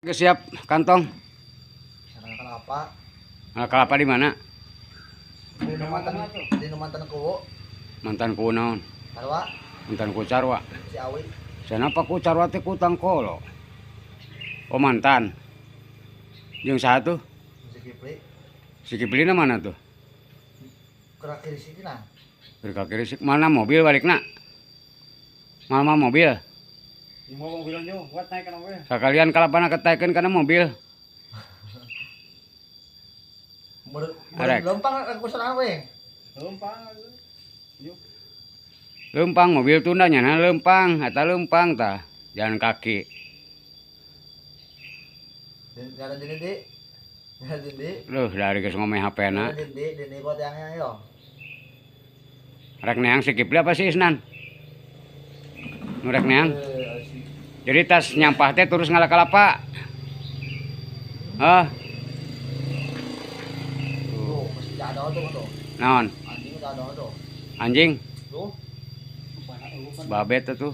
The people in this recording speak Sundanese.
Oke, siap kantong. Sarang kelapa. Nah, kelapa di mana? Di mantan, di mantan kuwu. Mantan kuwu naon? Sarwa. Mantan kuwu Carwa. Si Awi. Kenapa ku Carwa teh ku Tangkolo? Oh, mantan. Jeung saha tuh? Si Kipli. Si Kipli na mana tuh? Gerak kiri sini nah. Gerak kiri sih. Mana mobil balikna? Mana mobil? Mau mobilnya buat naik kana mobil. Sekalian kalapana ketaikeun kana mobil. Arek. Lempang aku serang we. Lempang. Yuk. Lempang mobil tunda nya nah lempang, eta lempang tah. Jalan kaki. Jalan dini di. Jalan dini. Loh, dari geus ngomeh HP-na. Jalan dini, dini buat yang yo. Rek neang si Kipli apa si Isnan? Nu rek neang. Jadi tas nyampah teh terus ngala kalapa. Hah? Tuh, mesti ada tuh tuh. Naon? Anjing udah ada tuh. Anjing? Tuh. Babet tuh.